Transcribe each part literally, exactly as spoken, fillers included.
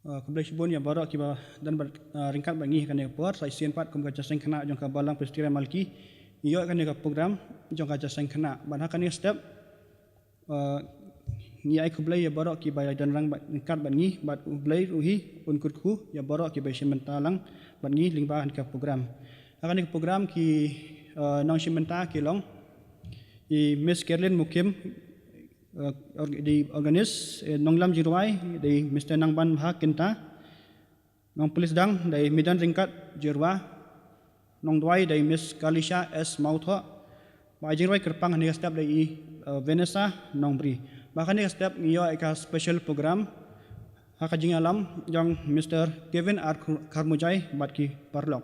Uh, khublei shibun ïa baroh kiba don bad, uh, ryngkat bad ngi ha kane ka por, sa shisien pat kum ka jingïaseng khynnah jong ka Balang Presbyterian Malki, ngi ïoh ïa kane ka program jong ka jingïaseng khynnah. Bad ha kane ka step, uh, ngi ai khublei ïa baroh kiba ïa don lang bad ryngkat bad ngi, bad U Blei ruh hi un kyrkhu ïa baroh kiba ïashim bynta lang bad ngi lyngba kane ka program. Ha kane ka program ki, uh, nongshim bynta ki long i Miss Kerlin Mukim, uh, or-, dei organist, eh, nonglam jingrwai dei Mister Nangban Bha Kynta, nongpyllun sdang dei Midan Ryngkat Jyrwa, nongduwai dei Miss Kalisha S Mawthoh, ba jingrwai kyrpang ha kane ka step dei i, uh, Vanessa Nongbri. Ba ha kane ka step ngi ïoh ïa ka special program ha ka jingïalam jong Mister Kevin R Khar-, Kharmujai bad ki paralok.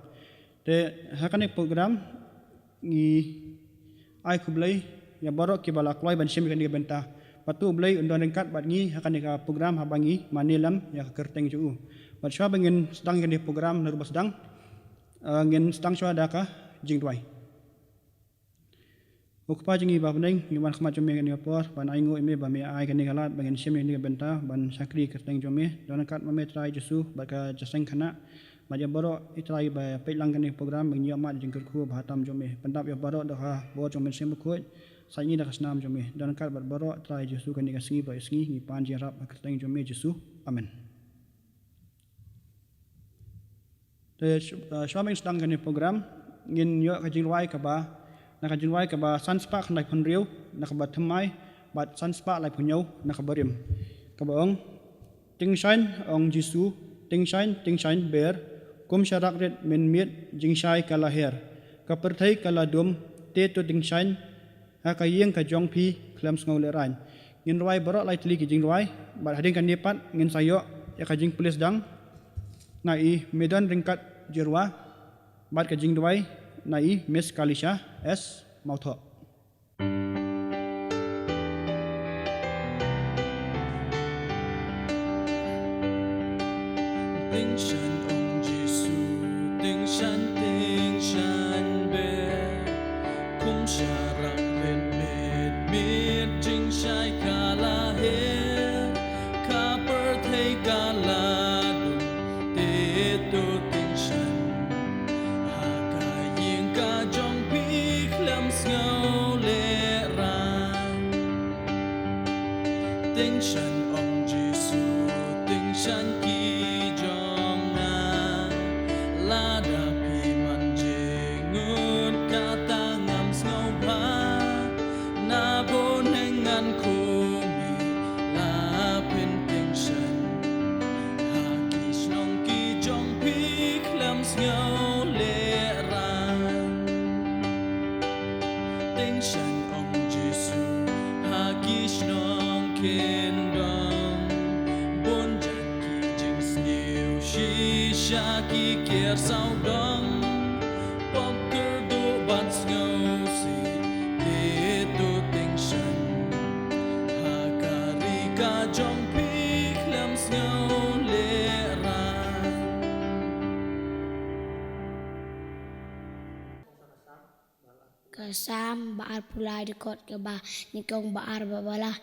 Te ha kane ka program ngi ai khublei ïa baroh kiba la kloi ban shim ïa kane ka bynta. Bad to U Blei un don ryngkat bad ngi ha kane ka program haba ngi mane lem ïa ka kyrteng jong u. Bad shuwa ba ngin sdang ïa kane ka program, naduh ba sdang, eh, ngin sdang shuwa da ka jingduwai. Ko Kpa jong ngi ba ha bneng, ngi wan khmat jong me ha kane ka por ban ainguh ïa me ba me ai kane ka lad ba ngin shim ïa kane ka bynta ban shakri ïa ka kyrteng jong me. Don ryngkat ma me Trai Jisu bad ka jingïaseng khynnah, bad ïa baroh i Trai ba peit lang kane ka program, ba ngin ïoh mad ïa ka jingkyrkhu ba ha tam jong me. Pyndap ïa baroh da ka bor jong U Mynsiem Bakhuid. Sa ngi da ka snam jong me. Don ryngkat bad baroh Trai Jisu, kane ka sngi baroh ki sngi ngi pan jingïarap ha ka kyrteng jong me Jisu. Amen. Te sh-, uh, shuwa ba ngin sdang kane ka program, ngin ïoh ka jingrwai kaba, na ka jingrwai kaba san spah khyndai phew hynriew, na kaba thymmai, bad san spah lai phew hynñiew, na kaba rim. Kaba ong, Tyngshaiñ ong Jisu, tyngshaiñ, tyngshaiñ ber, kum sharak rit mynmiet jingshai ka la her. Ka pyrthei ka la dum, te to tyngshaiñ ha ka ïing ka jong phi khlem sngew lehraiñ. Ngin rwai baroh lai tylli ki jingrwai, bad hadien kane pat ngin sa ïoh ïa ka jingpule sdang na i Midan Ryngkat Jyrwa, bad ka jingduwai na i Miss Kalisha S Mawthoh. Tyngshaiñ ong Jisu, tyngshaiñ, tyngshaiñ ber, kum sharak rit mynmiet jingshai ka la her, ka pyrthei ka la dum, te to tyngshaiñ ha ka ïing ka jong phi khlem sngew lehraiñ. Tyngshaiñ ong Jisu, tyngshaiñ ki jong nga, lada phi man jingmut kata ngam sngewbha, na bneng ngan khmih la pyntyngshaiñ, ha ki shnong ki jong phi khlem sngew lehraiñ. Tyngshaiñ ong Jisu, ha ki shnong kyndong, bun jait ki jingsniew shisha ki kyrsaw dong, pop kyrduh ban sngewsih, te to tyngshaiñ, ha ka ri ka jong phi khlem sngew lehraiñ. Ka Salm ba arphew lai, dkhot kaba nyngkong ba ar bad ba lai.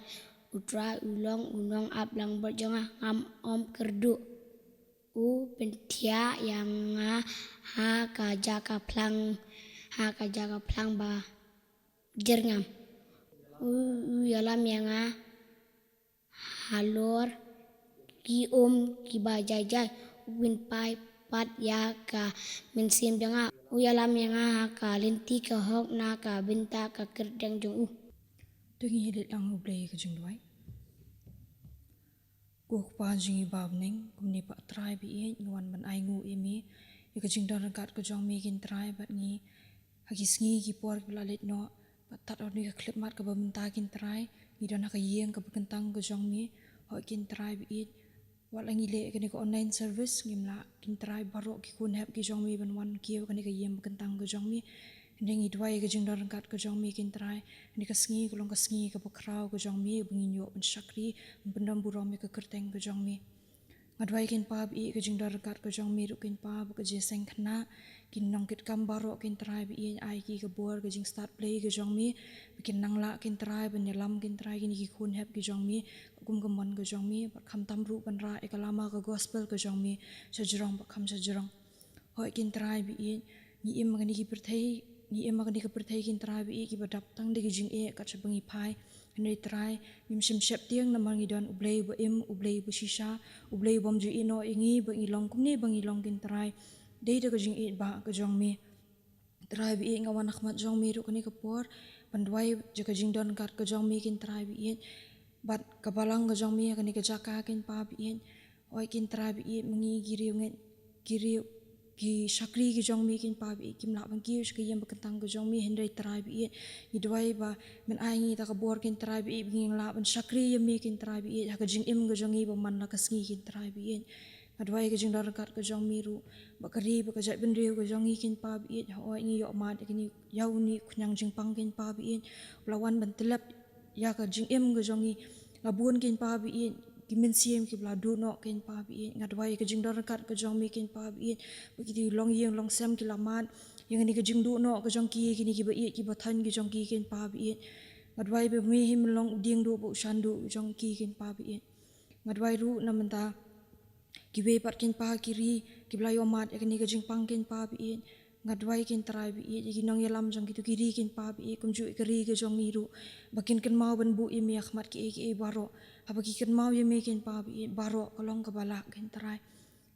U Trai u long u nongaplangbrot jong nga, ngam ym kyrduh. U pynthiah ïa nga ha ka jaka phlang, ha ka jaka phlang ba jyrngam. U, u ïalam ïa nga halor ki um kiba jai jai. U pynpaw pat ïa ka mynsiem jong nga. U ïalam ïa nga ha ka lynti ka hok na ka bynta ka kyrteng jong u. To ngin leit lang ha U Blei ha ka jingduwai. Ko Kpa jong ngi ba ha bneng, kumne pat Trai ba ïeit, ngi wan ban ainguh ïa me ïa ka jingdon ryngkat ka jong me kin Trai bad ngi ha ki sngi ki por kiba la leit noh, bad tad arngut ka khyllipmat kaba mynta kin Trai, ngi don ha ka ïing kaba kyntang ka jong me, hooid kin Trai ba ïeit. Wat la ngi leh kane ka online service, ngim lah kin Trai baroh ki khun hep ki jong me ban wan kiew kane ka ïing ba kyntang ka jong me. Hynrei ngi duwai ka jingdon ryngkat ka jong me kin Trai, kane ka sngi ka long ka sngi kaba khraw ka jong me, ba ngin ïoh ban shakri, ban pyndon burom ïa ka kyrteng ka jong me. Nga duwai Kynrad ba ïeit ka jingdon ryngkat ka jong me ruh Kynrad ba ka jingïaseng khynnah, ki nongkitkam baroh Kynrad ba ïeit, ai ki ka bor ka jingstad blei ka jong me, ba kin nang lah Kynrad ban ïalam Kynrad kine ki khun hep ki jong me, kum ka mon ka jong me, bad khamtam ruh ban rah ïa ka lama ka gospel ka jong me, shajrong bad kham shajrong. Hooid Kynrad ba ïeit, ngi im ha kane ka pyrthei, ngi im ha kane ka pyrthei Kynrad ba ïeit kiba dap tang da ki jingeh kat shaba ngi phai. Hynrei Trai, ngim shym sheptieng namar ngi don U Blei uba im, U Blei uba shisha, U Blei ubym ju ïehnoh ïa ngi ba ngi long kumne ba ngi long Kynrad. Dei da ka jingïeit ba ka jong me. Trai ba ïeit, nga wan ha khmat jong me ruh kane ka por ban duwai ïa ka jingdon ryngkat ka jong me Kynrad ba ïeit, bad ka balang ka jong me ha kane ka jaka Kynrad ba ïeit. Hooid Kynrad ba ïeit, ma ngi ki riewngeit, ki riew, ki shakri ki jong me Kynrad ba ïeit, kim lah ban kiew sha ka ïing ba kyntang ka jong me, hynrei Trai ba ïeit, ngi duwai ba men ai ngi da ka bor Kynrad ba ïeit ba ngin lah ban shakri ïa me Kynrad ba ïeit ha ka jingim ka jong ngi ba man la ka sngi Kynrad ba ïeit. Nga duwai ka jingdon ryngkat ka jong me ruh ba ka ri bad ka jaitbynriew ka jong ngi Kynrad ba ïeit, hooid ngi ïohmad ïa kane, ïa une u khñiang jingpang Kynrad ba ïeit, u la wan ban tyllep ïa ka jingim ka jong ngi. La bun Kynrad ba ïeit ki mynsiem kiba la duh noh Kynrad ba ïeit. Nga duwai ka jingdon ryngkat ka jong me Kynrad ba ïeit, ba kito ki longïing longsem ki la mad ïa kane ka jingduh noh ka jong ki, kine kiba ïeit kiba thoiñ ki jong ki Kynrad ba ïeit. Nga duwai ba me hi men long u diengduh bad u shanduh jong ki Kynrad ba ïeit. Nga duwai ruh na mynta kiwei pat Kynrad ki ri kiba la ïohmad ïa kane ka jingpang Kynrad ba ïeit. Nga duwai Kynrad ba ïeit ïa ki nongïalam jong kito ki ri Kynrad ba ïeit, kumjuh ïa ka ri ka jong ngi ruh, ba kin kynmaw ban buh ïa me ha khmat kiei kiei baroh. Haba ki kynmaw ïa me Kynrad ba ïeit, baroh ka long kaba lah Kynrad.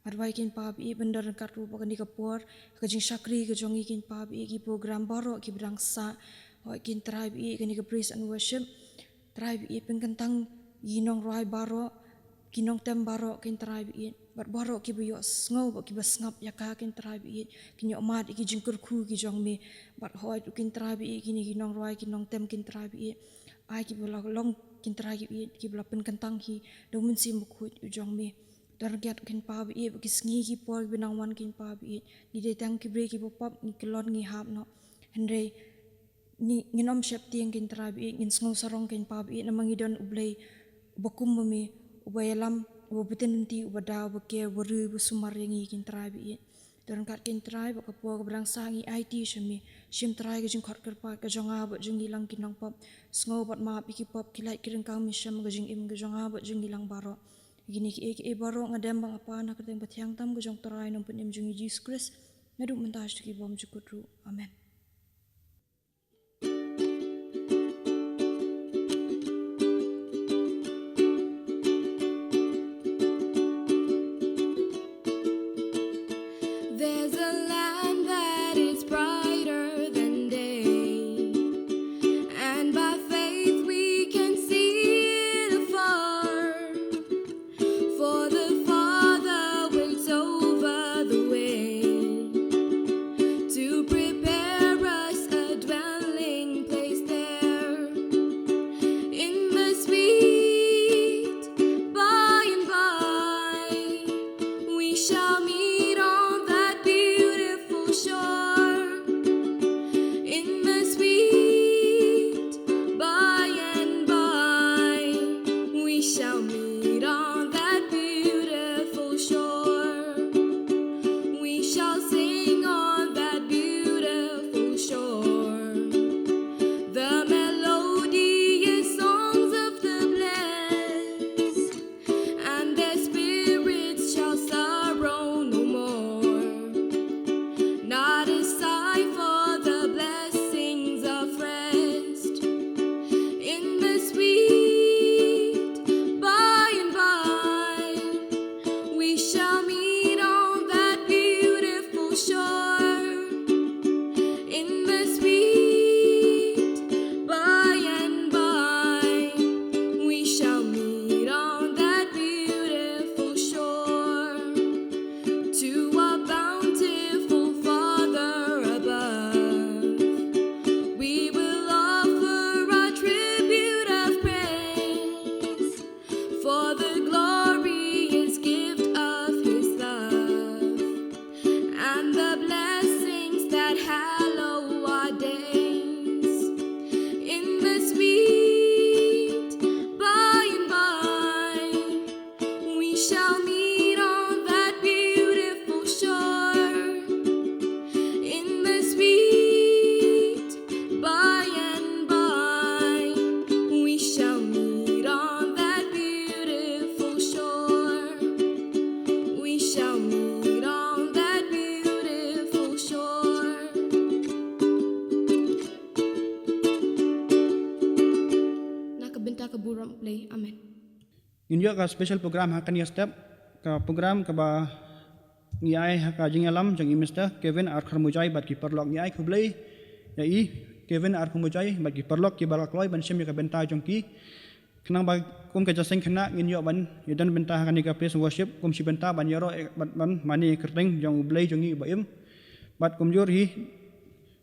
Nga duwai Kynrad ba ïeit ban don ryngkat ruh bad kane ka por ha ka jingshakri ka jong ngi Kynrad ba ïeit, ki program baroh kiba dang sah. Hooid Kynrad ba ïeit, kane ka praise and worship, Trai ba ïeit, pynkyntang ïa ki nongrwai baroh, ki nongtem baroh Kynrad ba ïeit, bad baroh kiba ïohsngew bad kiba sngap ïa ka Kynrad ba ïeit, kin ïohmad ïa ki jingkyrkhu ki jong me. Bad hooid ruh Kynrad ba ïeit, kine ki nongrwai ki nongtem Kynrad ba ïeit, ai kiba la long Kynrad ba ïeit kiba la pynkyntang hi da U Mynsiem Bakhuid u jong me. Don ryngkat Kynrad ba ïeit bad ki sngi ki por kiba nang wan Kynrad ba ïeit, ngi dei tang ki briew kiba pop, ngi kyllon ngi hap noh. Hynrei ngi, ngin ym sheptieng Kynrad ba ïeit, ngin sngew sarong Kynrad ba ïeit, namar ngi don U Blei uba kum ma me, uba ïalam, uba btin lynti, uba daw, uba ker, uba riewsumar ïa ngi Kynrad ba ïeit. Don ryngkat Kynrad bad ka por kaba dang sah ngi aiti sha me. Shim Trai ka jingkhot kyrpad ka jong nga bad jong ngi lang ki nongpop. Sngew bad map ïa ki pop, ki lait ki ryngkang me sha ka jingim ka jong nga bad jong ngi lang baroh. Kine kiei kiei baroh nga dem bad nga pan ha ka kyrteng bathiang tam ka jong U Trai Nongpynim jong ngi Jisu Khrist. Naduh mynta shaduh ki bymjukut ruh. Amen. There's a land that is brighter than day, and by faith we can see it afar. For the Father waits over the way to prepare ka burom U Blei. Amen. Ngin ïoh ka special program ha kane ka step, ka program kaba ngi ai ha ka jingïalam jong i Mister Kevin Arkhar Mujai bad ki paralok. Ngi ai khublei ïa i Kevin Arkhar Mujai bad ki paralok kiba la kloi ban shim ïa ka bynta jong ki. Khnang ba kum ka jingïaseng khynnah ngin ïoh ban ïadon bynta ha kane ka praise and worship kum shi bynta ban ïaroh bad ban mane ïa ka kyrteng jong U Blei jong ngi uba im. Bad kumjuh hi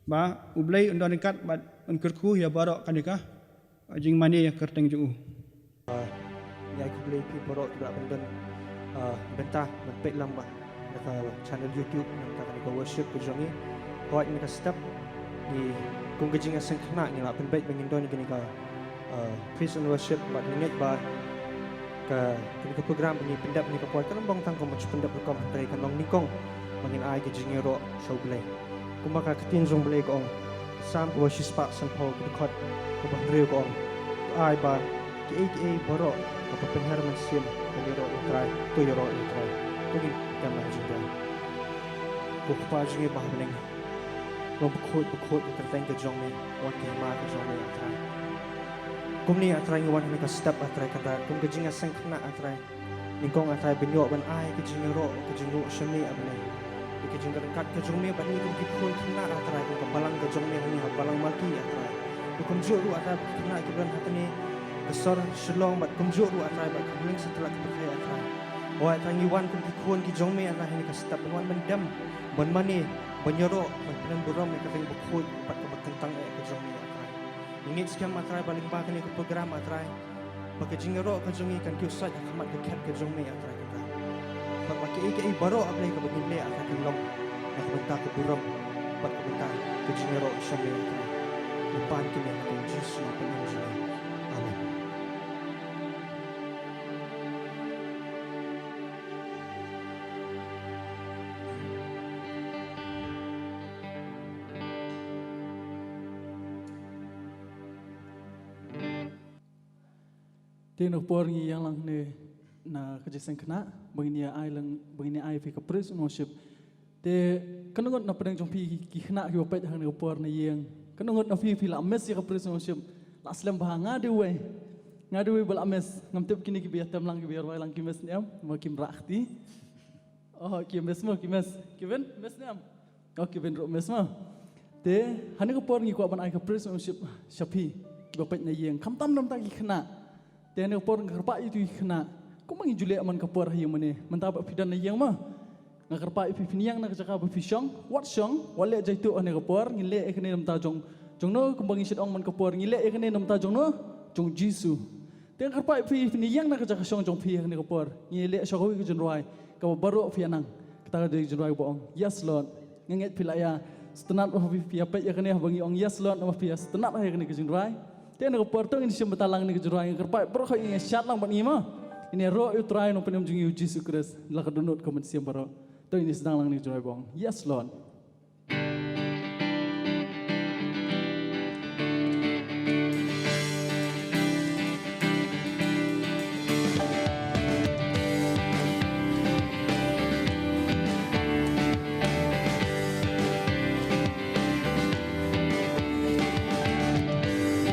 ba U Blei un don ryngkat bad un kyrkhu ïa baroh kane ka jingmane ïa ka kyrteng jong u. Ah, ngi ai khublei ïa phi baroh kiba la pyndon, ah, bynta ban peit lang ba na ka channel YouTube na ka bynta kane ka worship ka jong ngi. Hooid, na ka step ngi kum ka jingïaseng khynnah ngi la pynbeit ba ngin don ïa kane ka, ah, praise and worship bad ngi ngeit ba ka, kane ka program ba ngi pyndep kane ka por kan ym bang tang kum ban shu pyndep rukom hynrei kan long nyngkong ba ngin ai ka jingïaroh sha U Blei. Kumba ka ktien jong U Blei ka ong, Salm kaba shispah sanphew ka dkhot kaba hynriew ka ong, to ai ba kiei kiei baroh kaba pynher mynsiem kan ïaroh ïa U Trai, to ïaroh ïa U Trai. To ngin ïa ka jingduwai. Ko Kpa jong ngi ba ha bneng, long bakhuid bakhuid ka kyrteng ka jong me, wan ka hima ka jong me A Trai. Kumne A Trai ngi wan ha kane ka step A Trai Kynrad kum ka jingïaseng khynnah A Trai. Nyngkong A Trai ban ïoh ban ai ka jingïaroh ka jingïaroh sha me A Blei. Ïa ka jingryngkat ka jong me bad ngi kum ki khun khynnah A Trai kum ka balang ka jong me hangne ha Balang Malki A Trai. Ïa kumjuh ruh A Trai bad ki khynnah kiba don ha kane ka sor Shillong bad kumjuh ruh A Trai bad ka bneng satlak ka pyrthei A Trai. O A Trai ngi wan kum ki khun ki jong me A Trai ha kane ka step ban wan ban dem ban mane ban ïaroh ban pynburom ïa ka ktien bakhuid bad kaba kyntang eh ka jong me A Trai. Ngi ngeit skhem A Trai ba lyngba kane ka program A Trai ba ka jingïaroh ka jong ngi kan kiew sait ha khmat ka khet ka jong me A Trai Kynrad. Bad ba kiei kiei baroh A Blei kaba ngin leh A Trai kan long na ka bynta ka burom bad ka bynta ka jingïaroh sha me A Trai. Ngi pan kine ha ka kyrteng Jisu Nongpynim jong ngi. Amen. Te na ka por ngi ïalang ne na ka jingïaseng khynnah ba ngin ïa ai lang, ba ngin ïa ai phi ka praise and worship. Te kano ngut na pdeng jong phi ki khynnah kiba peit ha kane ka por na ïing, kano ngut na phi phi la miss ïa ka praise and worship? La slem bha. Nga dei uwei, nga dei uwei ba la miss. Ngam tip kine kiba ïatem lang kiba ïarwai lang ki miss ne em, ma kim rah kti. Oh, ki miss mo, ki miss. Kevin, miss ne em? Oh, Kevin ruh miss mo. Te ha kane ka por ngi kwah ban ai ka praise and worship sha phi kiba peit na ïing, khamtam namar ki khynnah. Te ha kane ka por nga kyrpad ïa ki khynnah, kumba ngi ju leh man ka por ha ïing mane, mynta ba phi don na ïing mo. Nga kyrpad ïa phi phin ïeng na ka jaka ba phi shong, wat shong, wat leh jaituh ha kane ka por. Ngi leh ïa kane namar jong, jong no? Kumba ngi shait ong man ka por, ngi leh ïa kane namar jong no? Jong Jisu. Te nga kyrpad ïa phi phin ïeng na ka jaka shong jong phi ha kane ka por. Ngi leh sha kawei ka jingrwai kaba baroh phi ïa nang. Kata ka dei ka jingrwai ba ong, Yes Lord. Nga ngeit phi la ïa sngewtynnat ba phi, phi ïa peit ïa kane haba ngi ong Yes Lord, namar phi ïa sngewtynnat ha ïa kane ka jingrwai. Te na ka por to ngin shim bynta lang na ka jingrwai. Nga kyrpad baroh ngi ïa shad lang bad ngi mo. Ngin ïaroh ïa U Trai Nongpynim jong ngi U Jisu Khrist la ka dohnud ka mynsiem baroh. To ngin sdang lang na ka jingrwai ba ong, Yes Lord.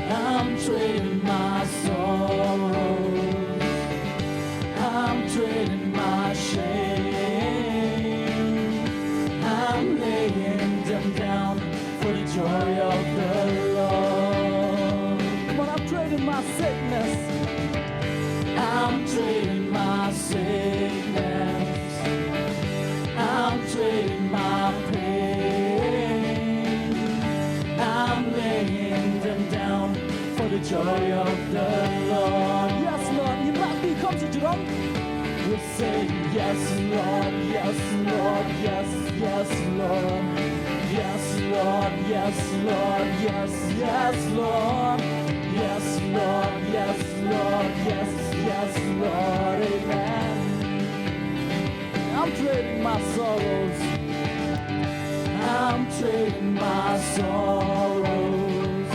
I'm trading my sorrows. I'm trading my shame. I'm laying them down for the joy of the Lord. Come on, I'm trading my sickness. I'm trading my sickness. I'm trading my pain. I'm laying them down for the joy of the Lord. Yes, Lord. Ngin rah kti, come, shijrong. We're saying, Yes, Lord, yes, Lord, yes, yes, Lord. Yes, Lord, yes, Lord, yes, yes, Lord. Yes, Lord, yes, Lord, yes, yes, Lord. Amen. I'm trading my sorrows. I'm trading my sorrows.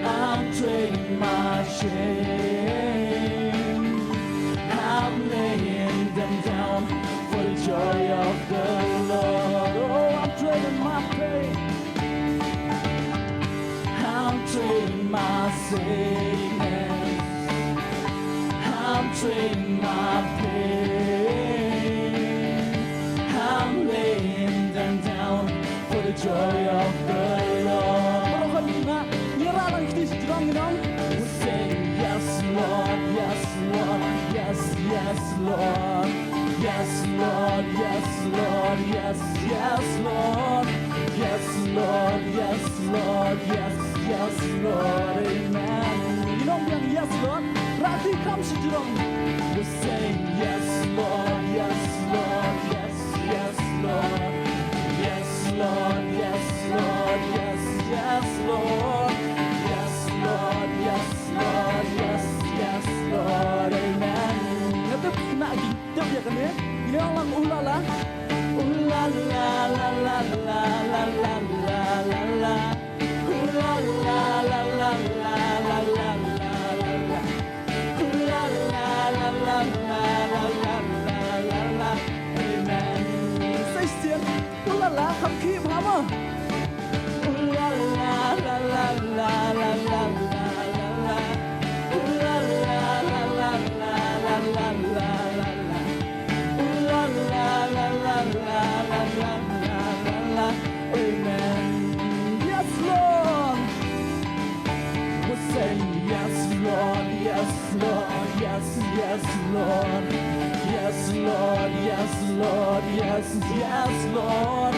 I'm trading my shame. I'm laying them down for the joy of the Lord. Oh, I'm trading my pain. I'm trading my sickness. Sing my pain. I'm laying them down for the joy of the Lord. Baroh kawei ngi rah lang kti shi jrong ngi ong. We say yes, Lord, yes, Lord, yes, yes, Lord. Yes, Lord, yes, Lord, yes, yes, Lord. Yes, Lord, yes, Lord, yes, yes, Lord. Amen. Ngi ong biang yes, Lord. Rah kti kham shi jrong. We're saying yes, Lord, yes, Lord, yes, yes, Lord. Yes, Lord, yes, Lord, yes, yes, Lord. Yes, Lord, yes, Lord, yes, yes, Lord. Amen. Nga tip na ki tip ïa kane. Ngi ong lang ooh la la. Ooh la la la la la la la la la la. Ooh la la la la la la la la la. Ooh la la la la la la la la la. Amen. Sa shisien. Ooh la la, kham khih bha mo. Ooh la la la la la la la la la. Ooh la la la la la la la la la la. Ooh la la la la la la la la la. Amen. Yes, Lord. We're saying yes, Lord, yes, Lord, yes, yes, Lord. Yes, Lord, yes, Lord, yes, yes, Lord.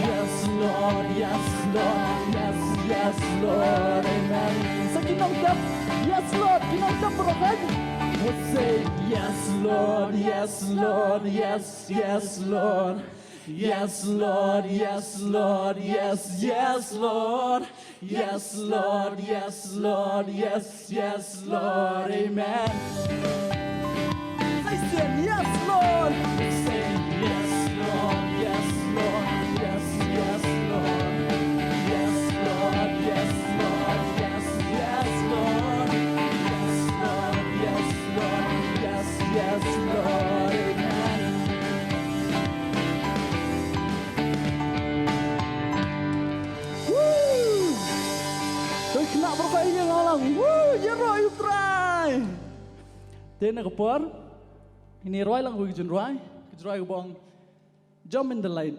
Yes, Lord, yes, Lord, yes, yes, Lord. Amen. Sa ki nongtep. Yes, Lord, ki nongtep baroh. We're saying yes, Lord, yes, Lord, yes, yes, Lord. Yes, Lord, yes, Lord, yes, yes, Lord. Yes, Lord, yes, Lord, yes, yes, Lord. Amen. Say, say, yes, Lord. Say, yes, Lord, yes, Lord, yes, yes, Lord. Yes, Lord, yes, Lord, yes, yes, Lord. Yes, Lord, yes, Lord, yes, yes, Lord. Amen. Woo! Dei khynnah baroh ïa nga lang. Woo! Ïaroh ïa U Trai. Te na ka por ngin ïa rwai lang kawei ka jingrwai, ka jingrwai kaba ong Jump in the Light.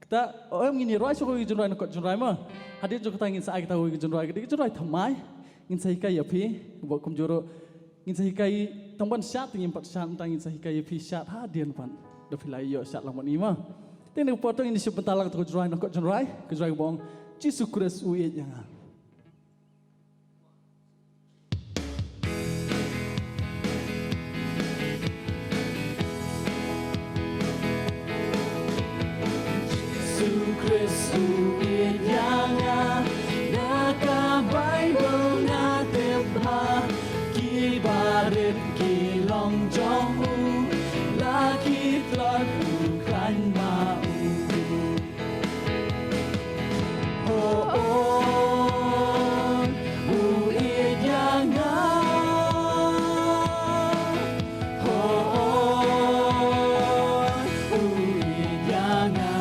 Kata, oh, em, ngin ïa rwai shuh kawei ka jingrwai na kot jingrwai mo. Hadien jong kata ngin sa ai kata kawei ka jingrwai, ka dei ka jingrwai thymmai. Ngin sa hikai ïa phi, kaba kumjuh ruh ngin sa hikai tang ban shad, ngim pat shad, tang ngin sa hikai ïa phi shad hadien pat. Da phi la ïoh shad lang bad ngi mo. Te na ka por to ngin ïa shim bynta lang kata ka jingrwai na kot jingrwai, ka jingrwai kaba ong Jisu Khrist u ïeit ïa nga. Jisu Khrist u ïeit ïa nga, na ka Baibl nga tip bha, ki barit ki long jong u, la ki tlot u khlaiñ ma u. Ho, oh, u ïeit ïa nga. Ho, oh, u ïeit ïa nga.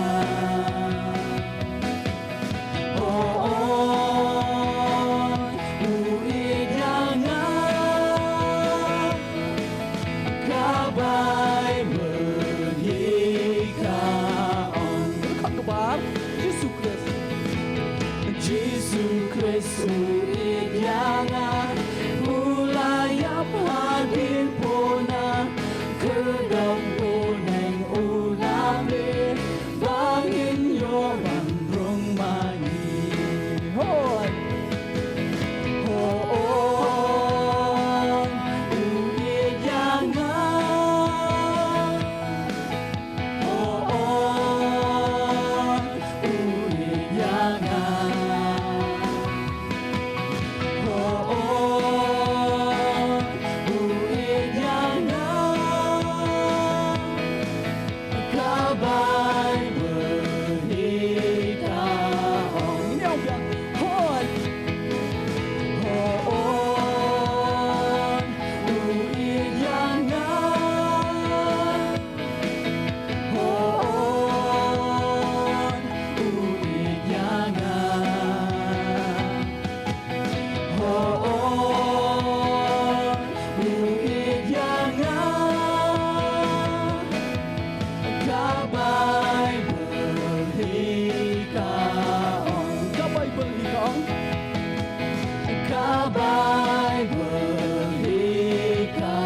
Bali ka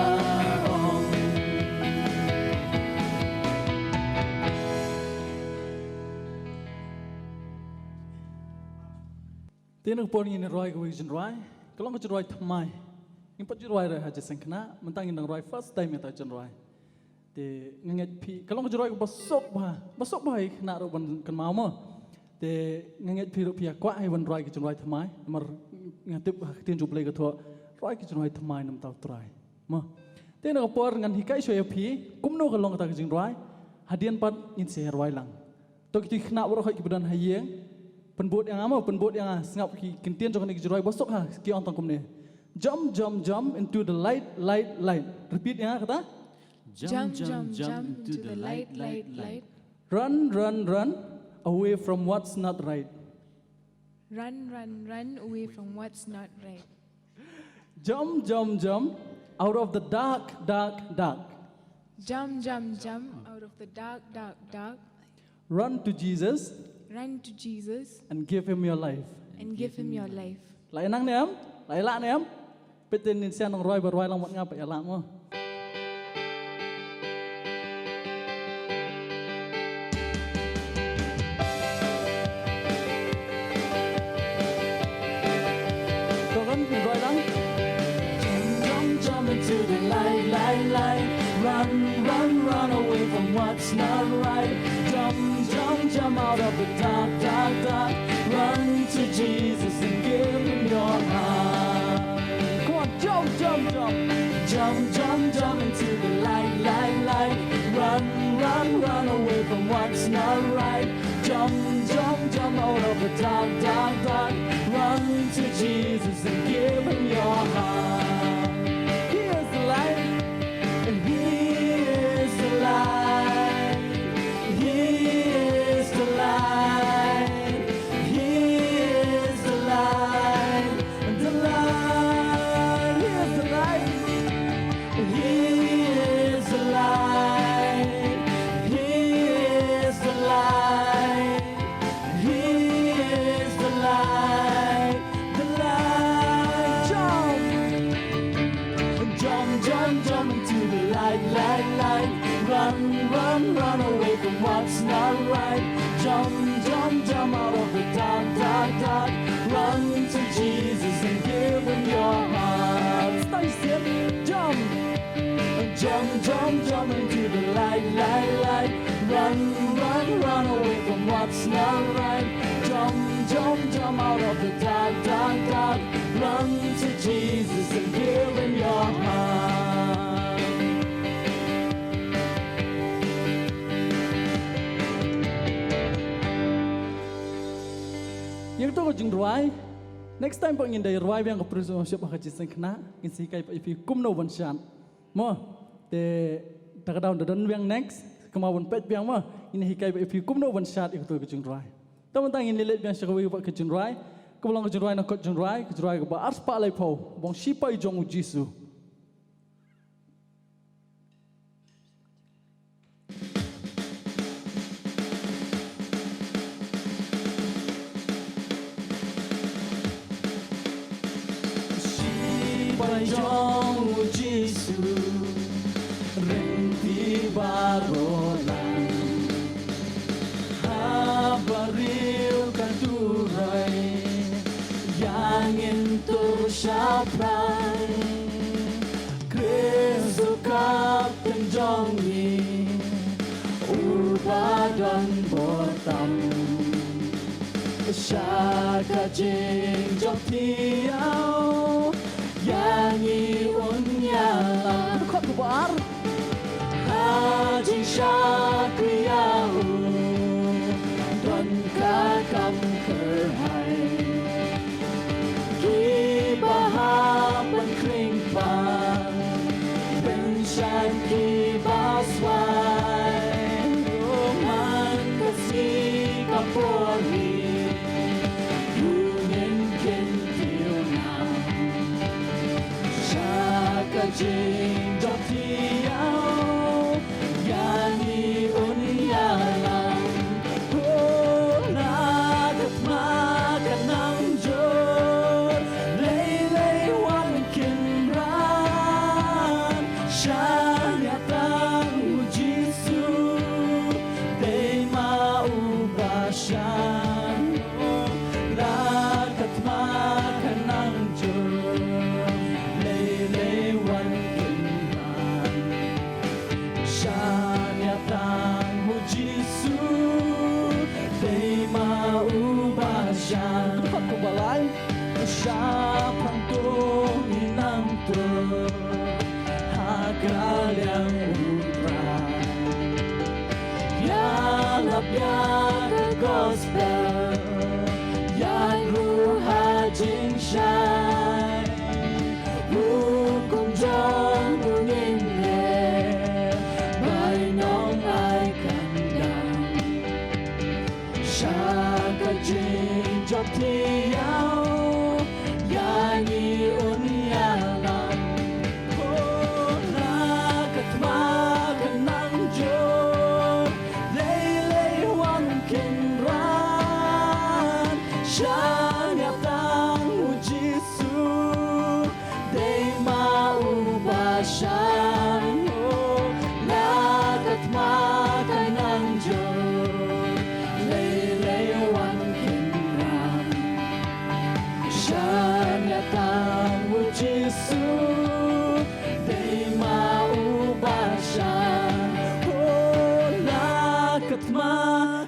ong. Te na ka por ngin rwai kawei ka jingrwai, ka long ka jingrwai thymmai. Ngim pat ju rwai re ha jingkhynnah, mynta ngin dang rwai first time ïa kata ka jingrwai. Te nga ngeit phi, ka long ka jingrwai kaba suk bha, ba suk bha ïa ki khynnah ruh ban kynmaw mo. Te nga ngeit phi ruh phi ïa kwah hi ban rwai ka jingrwai thymmai, namar nga tip ha ka ktien jong U Blei ka thoh, rwai ka jingrwai thymmai na ka bynta U Trai. Mo. Te na ka por ngan hikai shuwa ïa phi kumno ka long kata ka jingrwai, hadien pat ngin sa ïa rwai lang. To kito ki khynnah baroh kiba don ha ïing, pynbud ïa nga mo, pynbud ïa nga, sngap ki kyntien jong kane ka jingrwai ba suk ha, ki ong tang kumne. Jump, jump, jump into the light, light, light. Repeat ïa nga kata. Jump, jump, jump into the light, light, light. Run, run, run away from what's not right. Run, run, run away from what's not right. Jump, jump, jump out of the dark, dark, dark. Jump, jump, jump out of the dark, dark, dark. Run to Jesus. Run to Jesus. And give him your life. And give him your life. La ïa nang ne em? La ïa lah ne em? Peit te ngin sa nang rwai ba rwai lang bad nga pat ïa lah mo. To kan, ngin rwai lang. Jump, jump, jump into the light, light, light. Run, run, run away from what's not right. Jump, jump, jump out of the dark, dark, dark. Run to Jesus and give him your heart. Come on, jump, jump, jump. Jump, jump, jump into the light, light, light. Run, run, run away from what's not right. Jump, jump, jump out of the dark, dark, dark. Run to Jesus and give him your heart. He is the light. He is the light. He is the light. He is the light. The light. He is the light. He is the light. He is the light. He is the light. The light. Jump. Jump, jump, jump into the light, light, light. Run, run, run away from what's not right. Jump, jump, jump out of the dark, dark, dark. Run to Jesus and give him your heart. Stay safe. Jump. Jump, jump, jump into the light, light, light. Run, run, run away from what's not right. Jump, jump, jump out of the dark, dark, dark. Run to Jesus and give him your heart. Ïa kato ka jingrwai, next time pat ngin da rwai biang ka praise and worship ha ka jingïaseng khynnah, ngin sa hikai pat ïa phi kumno ban shad. Mo, te ta ka daw da don biang next, kumno ban peit biang mo, ngin hikai ba ïa phi kumno ban shad ïa kato ka jingrwai. Te mynta ngin leit biang sha kawei pat ka jingrwai, kaba long ka jingrwai na kot jingrwai, ka jingrwai kaba arspah laiphew, Bong Shipai Jong U Jisu. Shipai jong U Jisu, ryntih baroh lang. Haba riew ka turoi, ïa ngin tur shaphrang. Khrist u Kapten jong ngi, uba don bor tam. Sha ka jingjop thiaw, ïa ngi un ïalam. Dkhot kaba ar. Ha jingshakri ïa u, don ka kam kyrhai. Kiba hap ban khring pang, ban shad kiba swai. Man ka sngi ka por hi, u ngin kyntiew nang. Sha ka jingjop thiaw, ïa ngi un ïalam. Ho, na ka thma ka nam jur, lei lei wan kin Ka liang U Trai. Ïalap ïa ka gospel, ïaid ruh ha jingshai. Hukum jong U ngin leh, bainong ai kan dang. Sha ka jingjop thiaw, ïa ngi un ïalam. Ko la ka thma ka nang jur, lei lei wan kynran. Shaniah tang U Jisu, dei ma u Bashan. Oh, la ka thma ka nang jur, lei lei wan kynran. Shaniah tang U Jisu, dei ma u Bashan. Oh, la ka thma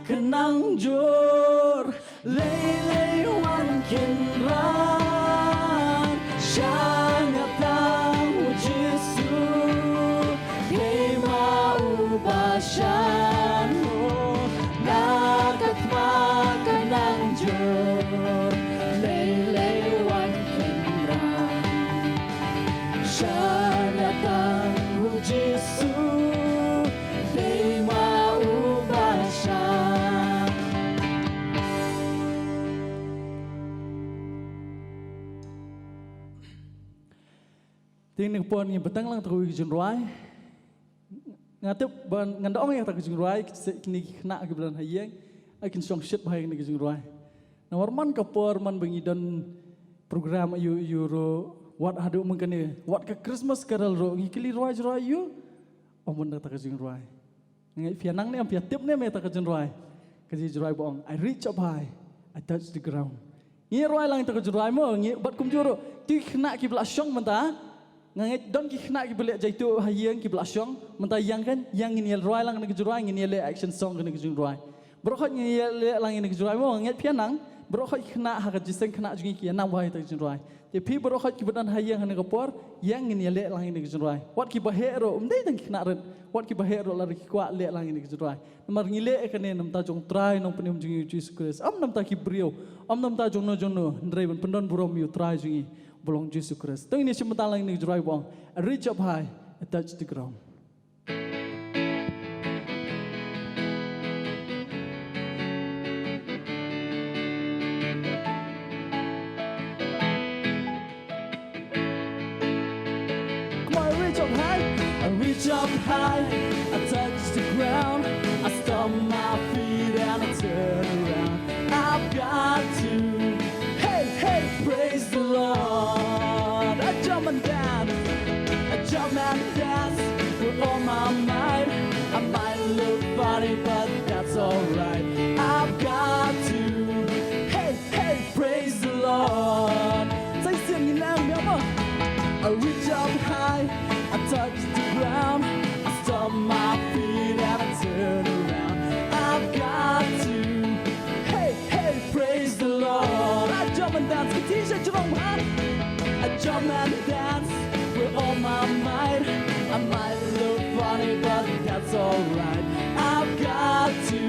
ka nang jur, lei lei wan kynran. Shaniah tang U Jisu, dei ma u Bashan. Oh, la ka thma ka nang jur, lei lei wan kynran. Shaniah tang U Jisu, dei ma u Bashan. Te ngi pon ngi bteng lang tang ïa ka jingrwai. Nga tip ban ngan da ong ïa kata ka jingrwai, kine ki khynnah kiba don ha ïing, kin shong shit bha ïa kane ka jingrwai. Namar man ka por man ba ngi don program aiu aiu ruh, wat haduh man kane, wat ka Christmas Carol ruh, ngi kylli rwai jingrwai aiu, ym don kata ka jingrwai. Nga ngeit phi ïa nang ne em, phi ïa tip ne em ïa kata ka jingrwai. Ka jingrwai ba ong, I reach up high, I touch the ground. Ngi rwai lang ïa kata ka jingrwai mo, ngi bad kumjuh ruh, ki khynnah kiba la shong mynta. Nga ngeit don ki khynnah kiba leh jaituh ha ïing kiba la shong. Mynta ïa ngin, ïa ngin ïa rwai lang kane ka jingrwai, ngin ïa leh action song kane ka jingrwai. Baroh khoit ngin ïa leh lang kane ka jingrwai mo, nga ngeit phi ïa nang. Baroh khoit ki khynnah ha ka jingïaseng khynnah jong ngi ki ïa nang bha ïa kata ka jingrwai. Te phi baroh khoit kiba don ha ïing ha kane ka por, ïa ngin ïa leh lang kane ka jingrwai. Wat kiba heh ruh, ym dei tang ki khynnah rit. Wat kiba heh ruh lada ki kwah leh lang kane ka jingrwai. Namar ngi leh ïa kane na bynta jong U Trai Nongpynim jong ngi U Jisu Khrist. Ym na bynta ki briew, ym na bynta jong no jong no, hynrei ban pyndon burom ïa U Trai jong ngi, uba long Jisu Khrist. To ngin ïa shim bynta lang ïa kane ka jingrwai ba ong, I reach up high, I touch the ground. Come on, reach up high. I reach up high, I touch the ground. I stomp my feet and I turn around. I've got to, hey, hey, praise the Lord. I jump and dance, I jump and dance with all my might. I might look funny, but that's alright. I've got to, hey, hey, praise the Lord. Sa shisien ngin nang biang mo. I reach up high, I touch the ground. I stomp my feet and I turn around. I've got to, hey, hey, praise the Lord. I jump and dance, kiti sha jrong ha. I jump and dance with all my might. I might look funny, but that's alright. I've got to,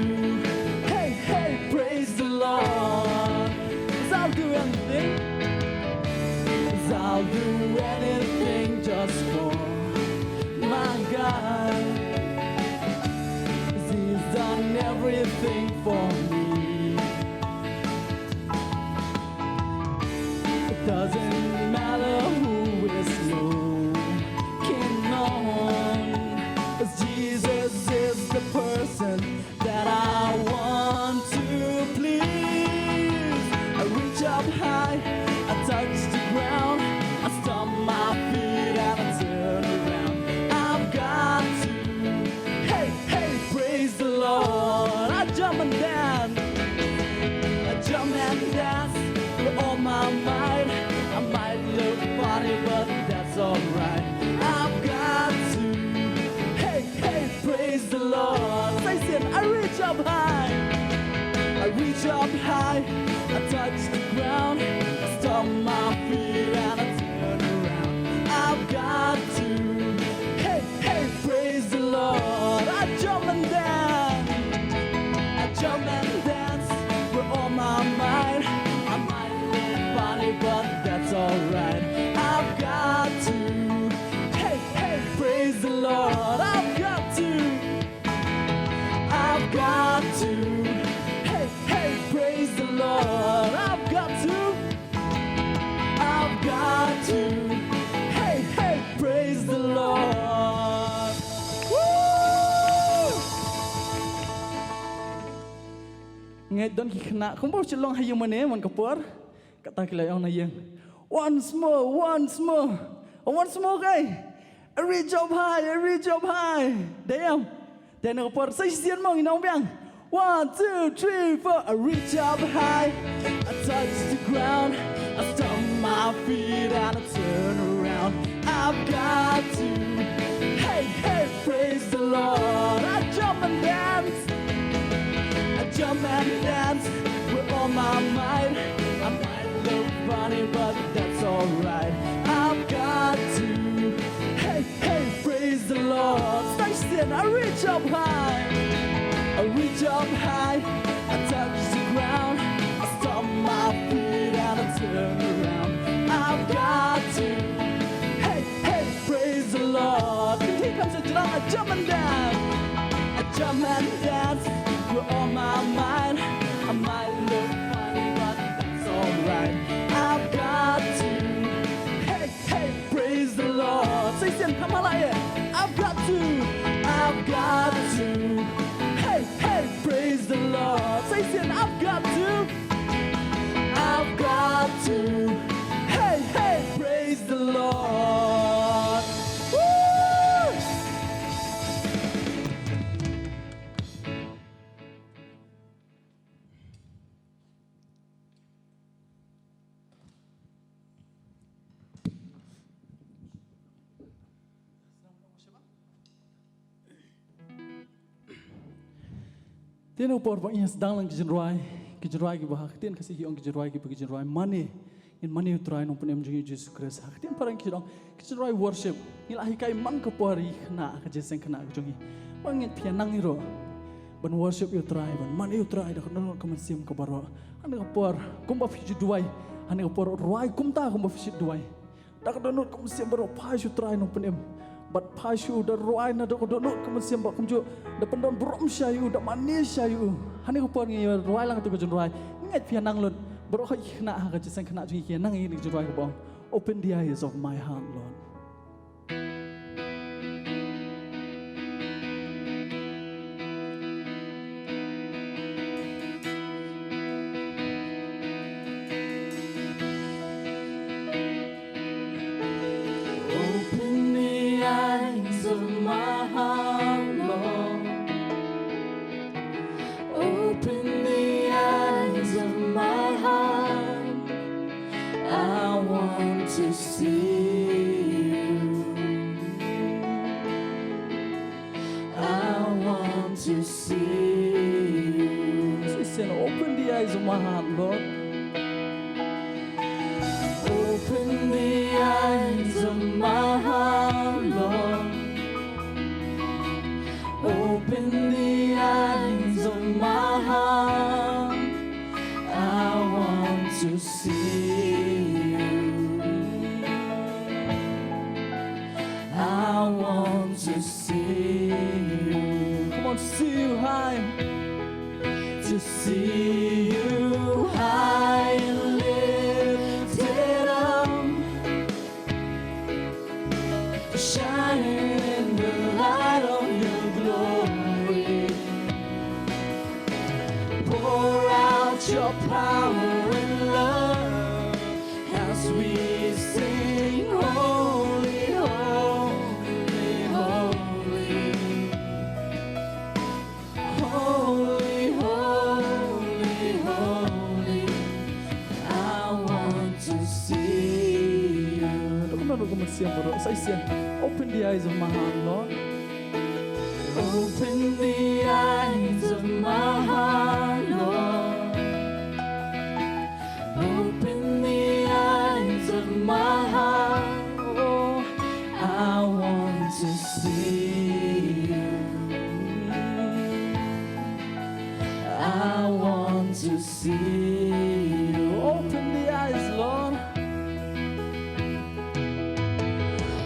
hey, hey, praise the Lord. 'Cause I'll do anything, 'cause I'll do anything just for my God. 'Cause He's done everything for me. It doesn't matter who is looking on, 'cause Jesus is the person that I want to please. I reach up high, I touch the ground, I stomp my feet and I turn around. I've got to, hey, hey, praise the Lord. I jump and dance, I jump and dance with all my might. I might look funny, but that's alright. I've got to, hey, hey, praise the Lord. Sa shisien, I reach up high. I reach up high. I touch the ground. I stomp my feet and I turn around. I've got to, hey, Don ki khynnah kumba u shu long ha ïing mane man ka por. Kata ki la ong na ïing, "Once more, once more, once more, guy. Reach up high, reach up high." Dei em? Te na ka por sa shisien mo ngin ong biang. One, two, three, four. I reach up high, I touch the ground, I stomp my feet and I turn around. I've got to, hey, hey, praise the Lord. I jump and dance, I jump and dance with all my might. I might look funny, but that's alright. I've got to, hey, hey, praise the Lord. Sa shisien, I reach up high, I reach up high, I touch the ground, I stomp my feet and I turn around. I've got to, hey, hey, praise the Lord. Kan khie kham sha jrong, I jump and dance, I jump and dance with all my might. I might look funny, but that's alright. I've got to, hey, hey, praise the Lord. Sa shisien, kham halai. I've got to, I've got to, hey, hey, praise the Lord. Sa shisien, I've got to, I've got to, hey, hey, praise the Lord. Woo! Te na ka por ba ngin sdang lang ki jingrwai, ki jingrwai kiba ha ka ktien Khasi ki ong ki jingrwai kiba ki jingrwai mane. Ngin mane ïa u Trai Nongpynim jong ngi Jisu Khrist. Ha ka ktien phareng ki ong ki jingrwai worship. Ngi la hikai man ka por ïa ki khynnah ha ka jingïaseng khynnah ka jong ngi. Ba ngeit phi ïa nang ïa ruh ban worship ïa u Trai, ban mane ïa u Trai da ka dohnud ka mynsiem ka baroh. Hane ka por kumba phi ju duwai, hane ka por rwai kumta kumba phi ju duwai. Da ka dohnud ka mynsiem baroh phai sha u Trai Nongpynim. Bad phai sha u da rwai na da ka dohnud ka mynsiem ba kumjuh da pyndon burom sha u, da mane sha u. Hane ka por ngi rwai lang tu ka jingrwai. Ngeit phi ïa nang lut. Baroh ki khynnah ha ka jingïaseng khynnah jong ngi ki ïa nang ïa ka jingrwai kaba ong Open the eyes of my heart, Lord. Open the eyes of my heart, Lord. Open the eyes of my heart. I want to see you. I want to see you. Listen, open the eyes of my heart, Lord. Open the eyes of my heart, Lord. Open the eyes of my heart. I want to see you. I want to see you. Come on, see you high. To see you high and lifted up, shining in the light of your glory. Pour out your power and love as we sing, "Holy, holy, holy." Holy, holy, holy, I want to see you. Open the eyes of my heart, Lord. Open the eyes of my heart, Lord. Open the eyes of my heart. Oh, I want to see you. I want to see you. Open the eyes, Lord.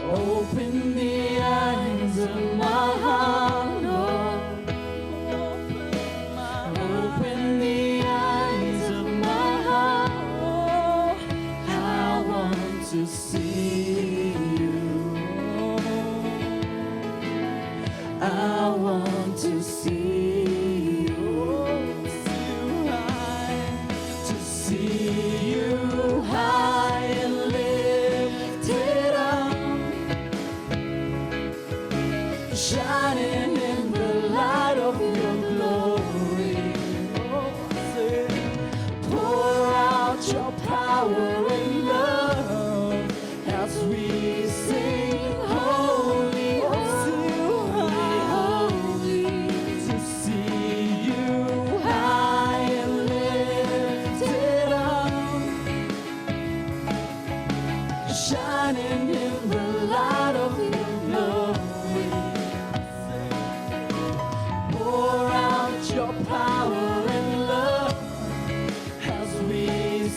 Open the eyes of my heart, Lord. Open the eyes of my heart. I want to see you. I want to see you. Shining in the light of your glory. Oh, sing. Pour out your power and love as we sing, "Holy, holy, holy," to see you high and lifted up. Shining in the light of your glory. Pour out your power and love as we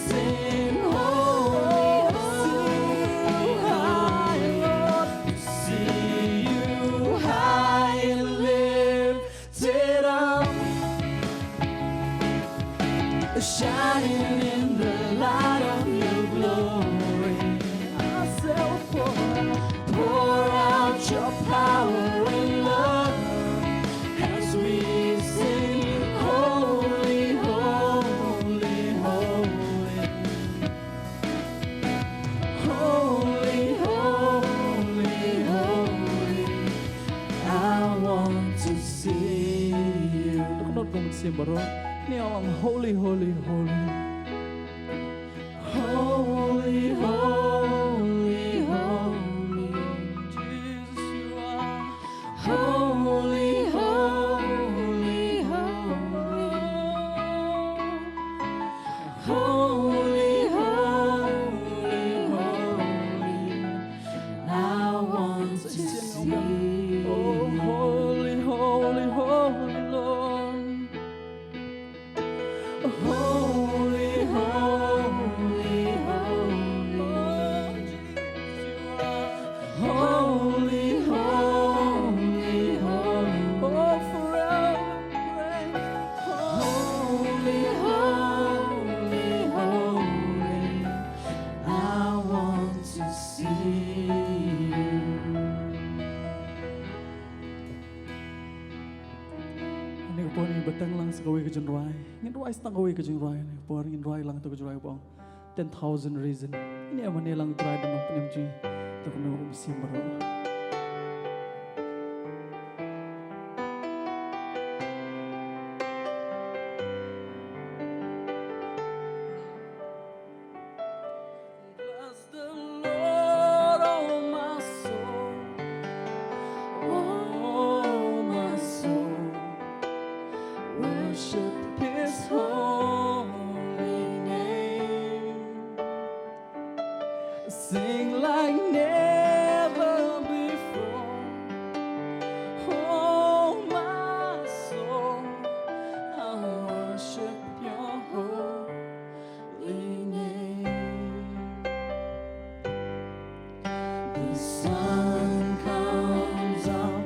sing, "Holy, holy, holy." To see you high and lifted up, shining in the light of your glory. I say, pour, pour out your power and love as we sing, "Holy, holy, holy." Holy, holy, holy, I want to see you. Duk not gong sim baroh. Ni alang, "Holy, holy, holy." Holy, holy, holy. Jesus, you are. Holy, holy, holy. Holy, holy, holy. I want to see. Oh, holy, holy, holy Lord. Holy, holy, holy. Oh, Jesus, you are. Holy, holy, holy. Oh, forever praise. Holy, holy, holy. I want to see you. Kane ka por ngin bteng lang sa kawei ka jingrwai. Ngin rwai sa tang kawei ka jingrwai. Kane ka por ngin rwai lang ïa ka jingrwai ba ong Ten Thousand Reason. Ngin ïa mane lang Trai da nongpynim jong ngi. Te kumno ngin ïa sngewbha. Bless the Lord, oh my soul. Oh, my soul. Worship his holy name. Sing like never before. Oh, my soul, I worship your holy name. The sun comes up,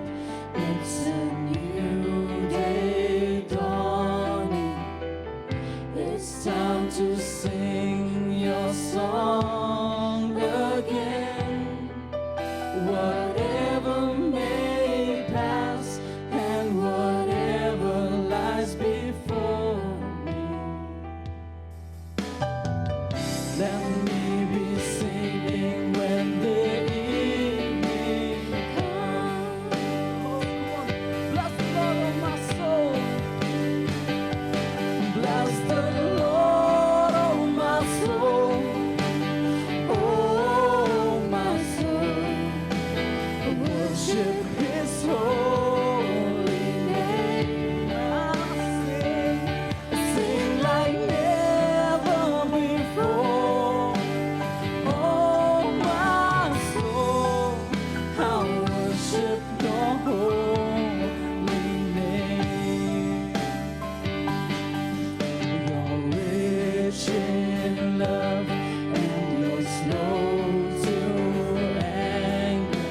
it's a new day dawning. It's time to sing your song again. Whatever may pass and whatever lies before me, let me be singing when the evening comes. Oh, come on. Bless the Lord, oh my soul. Bless the Lord, oh my soul. Oh, my soul. Worship his holy name. I sing. Sing like never before. Oh, my soul, I worship your holy name. You're rich in love and you're slow to anger.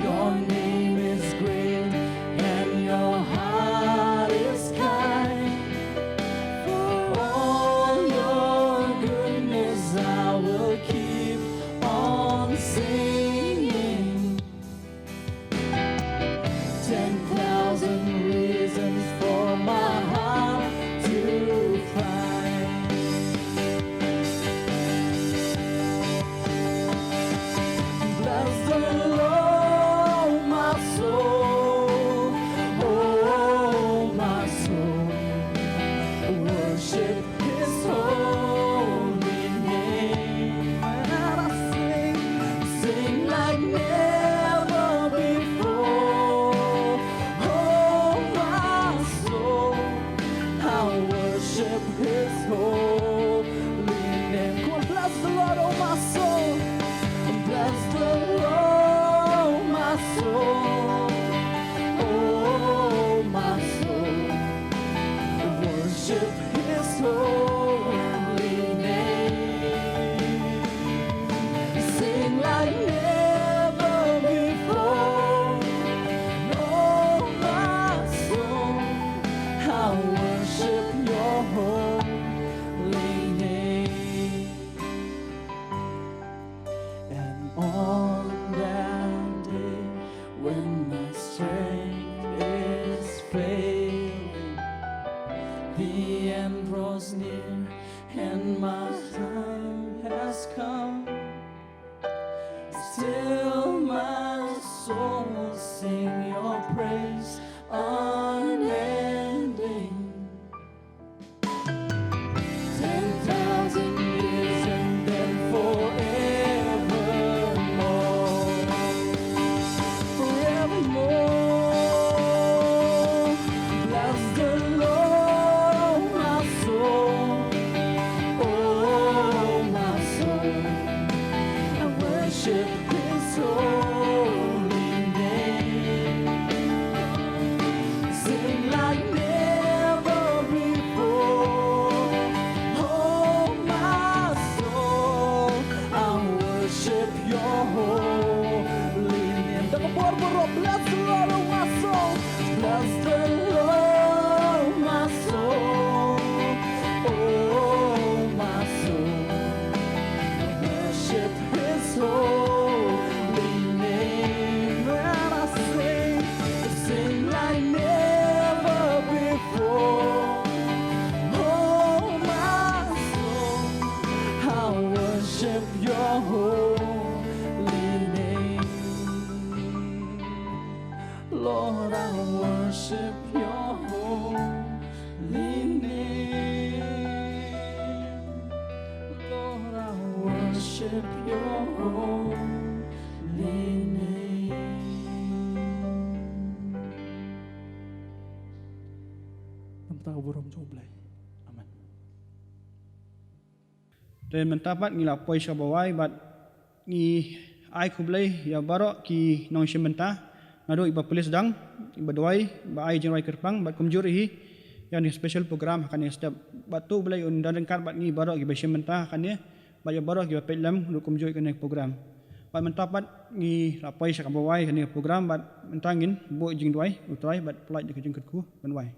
Your name is great and your heart is kind. For all your goodness, I will keep on singing. Ten thousand reasons for my heart to find. Bless the Lord, my soul. Till my soul sing your praise unending. Ten thousand years and then forevermore. Forevermore. Bless the Lord, my soul. Oh, my soul. I worship his holy name. Sing like never before. Oh, my soul, I worship your holy name. Da ka bor baroh, bless the Lord, oh my soul. Bless the Lord, my soul. Oh, my soul, worship his holy name. And I sing, sing like never before. Oh, my soul, I worship your holy name. Lord, I worship your holy name. Lord, I worship your holy name. Namar ka burom jong U Blei. Amen. Te mynta pat ngi la poi sha kaba wai bad ngi ai khublei ïa baroh ki nongshim bynta naduh iba plie sdang, iba duwai, ba ai jingduwai kyrpang bad kumjuh hi ïa kane special program ha kane step. Bad to U Blei un don ryngkat bad ngi baroh kiba shim bynta ha kane bad ïa baroh kiba peit lem ruh kumjuh ïa kane program. Bad mynta pat ngi la poi sha kaba wai kane program bad mynta ngin buh jingduwai U Trai bad pynlait da ka jingkyrkhu ban wai.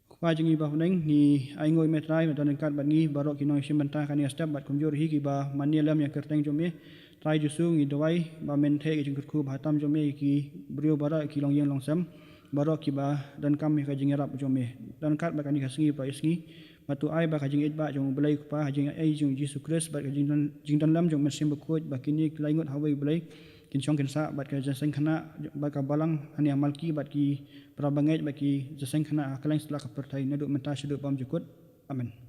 Kpa jong ngi ba ha bneng, ngi ainguh ïa me Trai ba don ryngkat bad ngi baroh ki nongshim bynta kane ka step bad kumjuh hi kiba mane lem ïa ka kyrteng jong me. Trai Jisu, ngi duwai ba men theh ïa ka jingkyrkhu ba ha tam jong me ïa ki briew baroh ki longïing longsem baroh kiba donkam ïa ka jingïarap jong me. Don ryngkat bad kane ka sngi baroh ïa sngi. Bad to ai ba ka jingïeit ba jong U Blei Kpa, ka jingïeit jong Jisu Khrist bad ka jingdon, jingdon lem jong U Mynsiem Bakhuid ba kine ki laingut ha uwei U Blei kin shong kin sah bad ka jingïaseng khynnah bad ka balang hangne ha Malki bad ki para bangeit bad ki jingïaseng khynnah ha kylleng satlak ka pyrthei naduh mynta shaduh bymjukut. Amen.